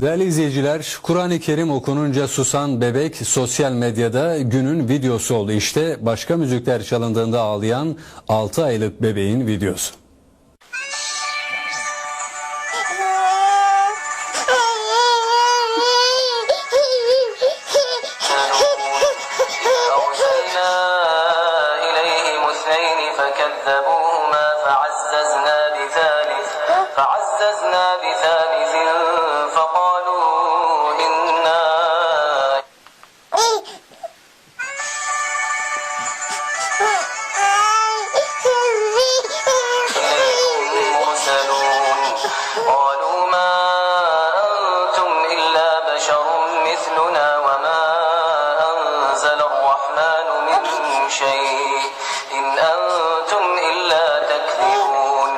Değerli izleyiciler, Kur'an-ı Kerim okununca susan bebek sosyal medyada günün videosu oldu. İşte başka müzikler çalındığında ağlayan 6 aylık bebeğin videosu. أرسلنا إليهم اثنين فكذبوهما فعززنا بثالث فقالوا إنا إليكم مرسلون قالوا ما أنتم إلا بشر مثلنا وما أنزل الرحمن من شيء إن أنتم إلا تكذبون.